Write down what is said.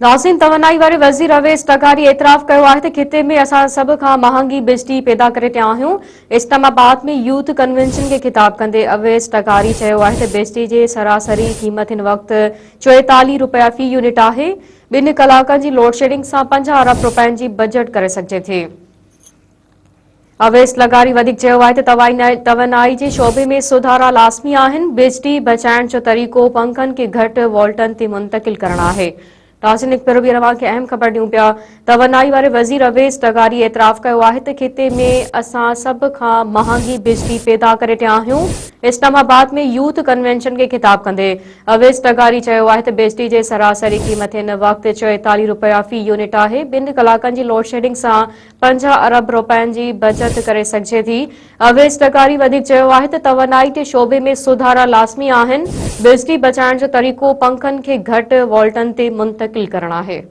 ناظرين توانائي واري وزير اويس لغاري اعتراف ڪيو آهي ته خطي ۾ اسان سڀ کان مهانگي بجلي پيدا ڪري رهيا آهيون. اسلام آباد ۾ يوٿ ڪنوينشن کي خطاب ڪندي اويس لغاري چيو آهي ته بجلي جي سراسري قيمت هن وقت 44 رپيا في يونٽ آهي، ٻن ڪلاڪن جي لوڊشيڊنگ سان 50 ارب رپين جي بجٽ ڪري سگهجي ٿي. اويس لغاري وڌيڪ چيو آهي ته توانائي جي شعبي ۾ سڌارا لازمي آهن، بجلي بچائڻ جو طريقو پنکن کي گهٽ وولٽن تي منتقل ڪرڻ آهي. ناظرين هڪ ڀيرو ٻيهر اوهان کي اهم خبر ڏيون پيا، توانائي واري وزير اويس لغاري اعتراف ڪيو آهي ته خطي ۾ اسان سڀ کان مهانگي بجلي پيدا ڪري رهيا آهيون، اسلام آباد ۾ يوٿ ڪنوينشن کي خطاب ڪندي اويس لغاري چيو آهي ته بجلي جي سراسري قيمت هن وقت 44 رپيا في يونٽ آهي، ٻن ڪلاڪن جي لوڊشيڊنگ سان 50 ارب رپين جي بچت ڪري سگهجي ٿي. اويس لغاري وڌيڪ چيو آهي ته توانائي جي شعبي ۾ سڌارا لازمي آهن، بجلي بچائڻ جو طريقو پنکن کي گهٽ وولٽن تي منتقل ڪرڻ آهي.